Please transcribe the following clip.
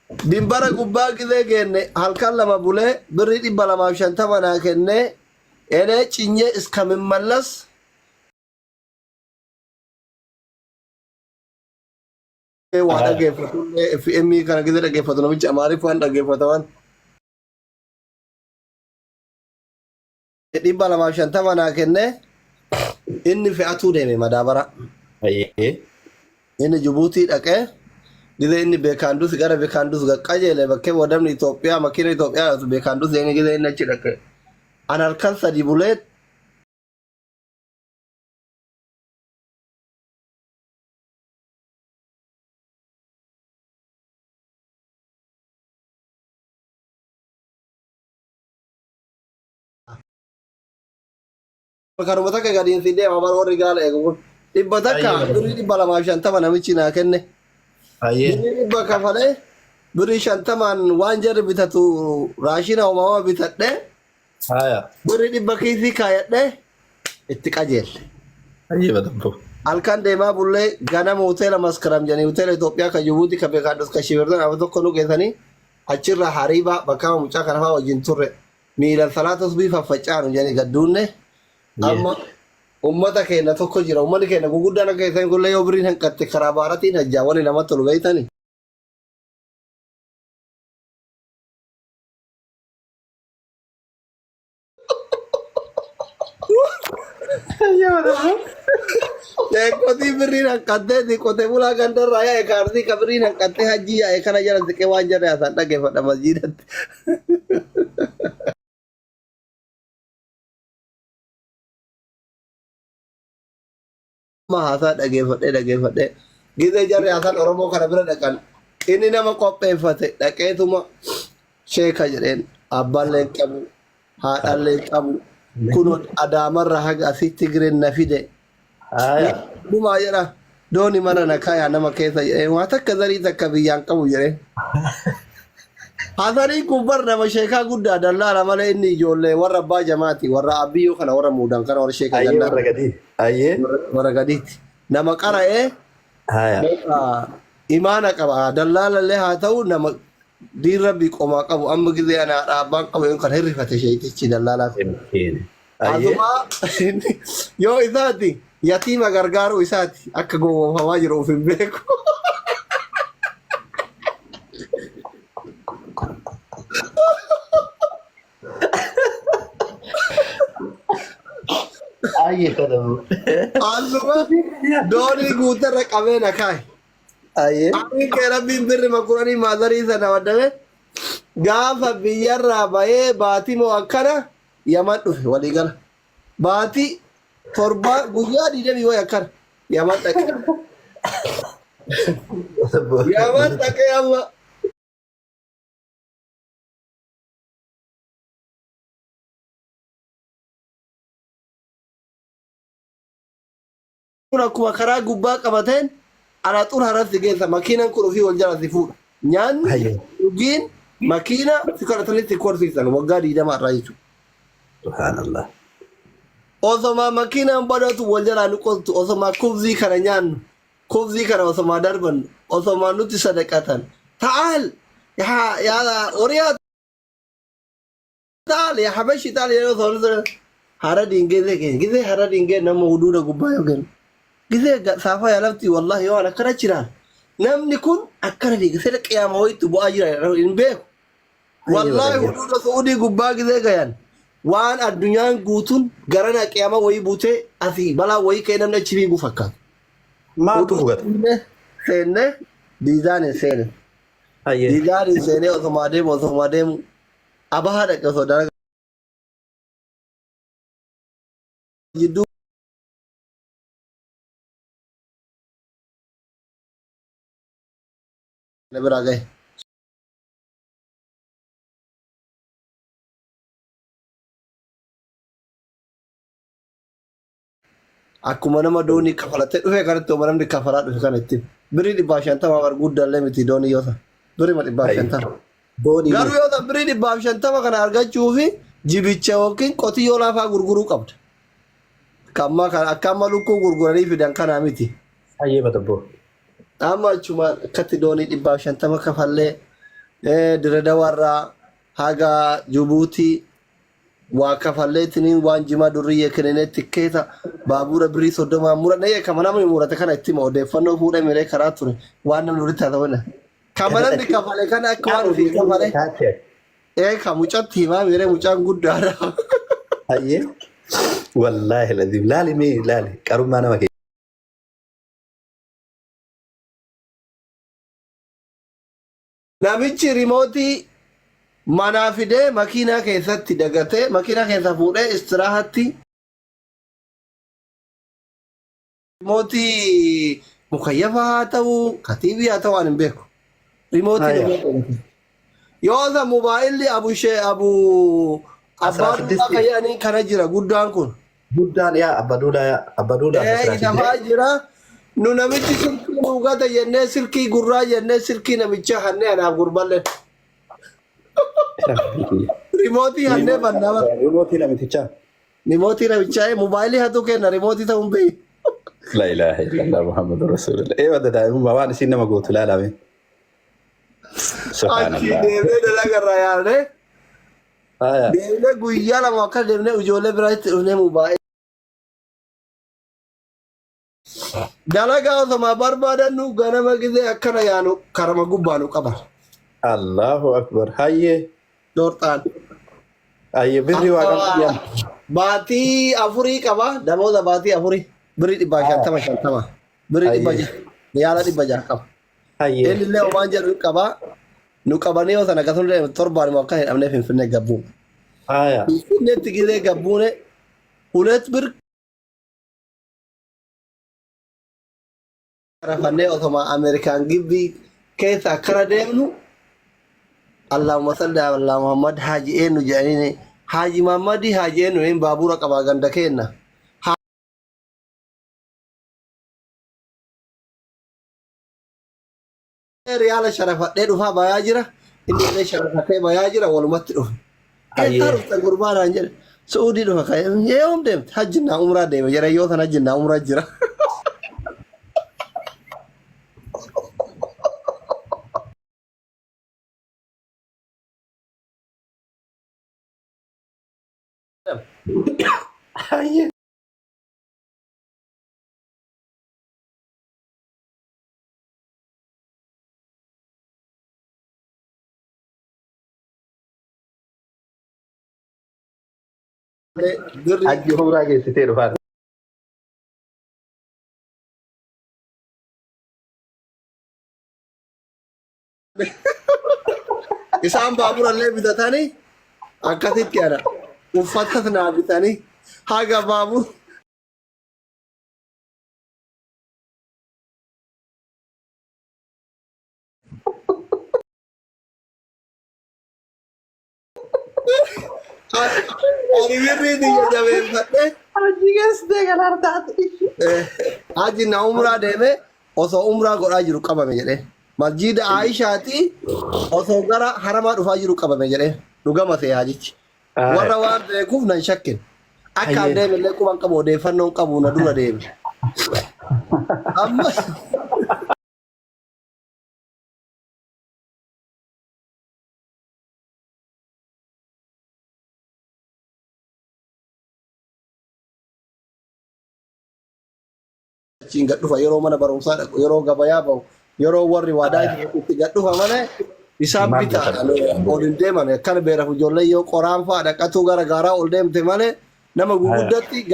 Dimbara gubbaa gizee geenne halkan lama bulee birrii 250 naa kennee enee cinyee iskamin mallas waa dhageeffatullee FM kana gizee dhageeffatu namichi Amaariffaan dhageeffata waan. 250 naa kennee inni fe'atuu deeme madaabara. Hayyee. Inni Jibuutii dhaqee gizee inni Beekaandus gara Beekaandus qajeele bakkee wadamni Itoophiyaa makiina Itoophiyaa dhaqsu Beekaandus deemee gizee inni achi dhaqe. An halkan sadi bulee Karuma takka gadiin si deema bara warri gaala eegu kun. 100 birrii 250 namichi naa kenne. Birrii 100 kafalee birrii 50n waan jarri bitatu raashina uumama bitadhe birrii 100 kiisii kaayadhe itti qajeelle. Ayyee badabbo. Halkan deemaa bullee ganama hoteela Maskaram jedhanii hoteela Itoophiyaa kan Jibuutii kan Beekaandus kan Shimirdan amma tokko nu geessanii achirraa hariibaa bakka mucaa kana fa'aa wajjin turre. Miilan salaata subii faffacaanu jedhanii gadduunne amma ummata keenya tokko jira. Ummanni keenya guguddaan akka isaan kullee yoo birriin hanqatte karaa baaratiin hajjaa wani namatti tolu beeytani. Sheekotii birriin hanqattee qotee bulaa gandarraa yaa'e kaardii ka birriin hanqattee hajjii yaa'e kana jala siqee waan jarri haasaan dhaggeeffadha masjiidatti. Amma haasaa dhageeffadhee dhageeffadhee gizee jarri haasaan Oromoo kana bira dhaqan inni nama qopheeffate dhaqeetuma sheeka jedheen abbaallee hin qabu haadhallee hin qabu kunoo adaamarra haga asitti Tigireen na fide Haya. dhumaa jedha dooni mana na kaayaa nama keessa jedhee waa takka zarii takka biyyaan qabu jedhee. Hasaniin kun bar nama sheekaa guddaa dallaala malee inni ijoollee warra abbaa jamaati warra abbiyyoo kana warra muudan kana warra sheeka Ayyee gannaa warra gadii. Ayyee. warra gadiiti. Nama qara'ee Haya. imaana qaba dallaala illee haa ta'u nama diin rabbii qomaa qabu amma gizee ana haadha abbaan qabu kan hirrifate sheekichi dallaalaa kun. Miskiin. Ayyee. Asumaa yoo isaati yatiima gargaaruu isaati akka gowwoofamaa jiru of hin beeku. Ayyee kadhamu. Asuma doonii guutarra qabee na kaaye. Ayyee. Amiin kee rabbiin birri makuranii maazarii sana waddame gaafa biyyarraa bahee baatii moo akkana Yaman dhufe waliigala. Baatii torbaa guyyaa digdamii wayi akkana Yaman dhaqe. Yaman dhaqee amma kun akkuma karaa gubbaa qabateen alaxuun haratti geessa makiinan kun ofii wal jala si fuudha. Nyaanni Hayyee. dhugiin makiina si kadhatanii si korsiisan waggaa 20 irraa jechuudha. Subhaanallah. Osomaa makiinaan badhatu wal jalaa nu qoltu osomaa kubzii kana nyaannu kubzii kana osomaa darbannu osomaa nutti sadaqatan ta'aal yaa yaa horiyaa Taal yaa habashi taal yeroo soorri ture hara diingee keenya gizee hara diingee nama huduuda gubbaa yoo kennu gizee saafaa yaa lafti wallahi yoo an akkana jiraan namni kun akkana fiiga sila qiyaama wayitti bu'aa jira hin beeku wallahi huduuda su'uudii gubbaa gizee gayan waan addunyaan guutuun garana qiyaama wayii buutee asii balaa wayii ka'ee namni achi fiigu fakkaata. Maaltu fugata? Seenne diizaan hin seene. Hayyee. Diizaan hin seenee osuma adeemu osuma adeemu Abahaa dhaqe osoo dalagaa jidduu na biraa gahe. Akkuma nama doonii kafalatee dhufe kanatti oma namni kafalaa dhufe kana ittiin. Birrii 150 bar guddaallee miti doonii yoo ta'u. Birrii 150. Doonii Garuu yoo ta'u birrii 150 kana argachuufi jibicha yookiin qotiyyoo laafaa gurguruu qabda. Kamma kan akka amma lukkuu gurguranii fidan kanaa miti. Hayyee batabboo. Amma achumaan akkatti doonii 150 kafallee Diradawarraa haga Jubuutii waa kafalleetiniin waan jimaa durriyyee kenninee tikkeeta baabura birrii 30 muranne kama namni murate kana itti hima odeeffannoo fuudhee miree karaa ture waan namni walitti haasa'u. Kama namni kafale kana akka waan ofii kafale. Ee ka mucatti himaa miree mucaan guddaadha. Hayyee. Wallaahi laziim laali mee laali qarummaa nama kee. Namichi rimootii manaa fidee makiinaa keessatti dagatee makiinaa keessa fuudhee istiraahatti rimootii mukayyafa haa ta'u katiibii haa ta'u waan hin beeku. Rimootii Haya. nama godhate. Yoo isa mobaayilli abu shee abu Asraa abbaa duudhaa siddisti. kan jedhaniin kana jira guddaan kun. Guddaan yaa abba duudhaa yaa abba duudhaa Ee asraa isa siddisti. fa'aa jira. Nu namichi silkii nuu gata jennee silkii gurraa jennee silkii namichaa hannee anaaf gurballeen. Rimootii hannee bannaa bara. Rimootii namtichaa. Rimootii namichaa mobaayilii hatuu kenna rimootii ta'uun beeku. La ilaha illallah Muhammadu Rasulullah. Ee wadda daa'imummaa waan isiin nama gootu ilaalame. Achi Subhanallah. deemnee dalaga irraa yaadne Haya. deemnee guyyaa 2 akka deemnee ijoollee biraatti dhufnee mobaayilii. Dalagaa osoma barbaadannu ganama gisee akkana yaanu karama gubbaa nu qaba. Allahu akbar. Hayyee. Joorxaan. Hayyee birri waa qabdu jedhan. Baatii afurii qaba. Damooza baatii afurii. Birrii 150 50. Birrii Hayyee. 600. Riyaala 600 qaba. Hayyee. Inni illee homaan jedhu hin qaba. Nu qabanii yoo sana akkasuma torbaan immoo akka hin dhabnee Finfinnee gabbuun. Haya. Finfinneetti gisee gabbuune hulet bir rafannee osoma Ameerikaan gibbii keessa akkana deemnu Allahumma salli ala Muhammad Haaji eenyu jedhanii Haaji Muhammadii Haaji eenyu hin baabura qabaa ganda keenna. Riyaala sharafadhee dhufaa bayaa jira. Inni illee sharafatee bayaa jira walumatti dhufe. Eessaa dhuftan gurbaa naan jedhe. Su'uudii dhufa ka'ee yoom deemte hajjinnaa umraa deeme jira yoo sana hajjinnaa umraa jira. Hayyee. Birri Hajji umraa geessitee dhufaa. Isaan baaburallee bitatanii akkasitti ana uffatas naa bitanii haga baabur Ani birrii tiyya jabeeffadhe. Hajji geessitee galaan taate. Haji na umraa deeme osoo umraa godhaa jiru qabame jedhee. Masjiida Aayishaati osoo gara haramaa dhufaa jiru qabame jedhee. Dhugama ta'e hajichi. Warra waan beekuuf nan shakkin. Akka an deeme illee quban qabu odeeffannoon qabu na dura deeme. Amma achiin gad dhufa yeroo mana barumsaa dhaqu yeroo gabayaa bahu yeroo warri waadaa itti gad dhufa malee isaan Maal bitaadhaan bitan? ol hin deeman akkana beeraaf ijoollee yoo qoraan fa'aa dhaqatuu gara gaaraa ol deemte malee nama guguddatti.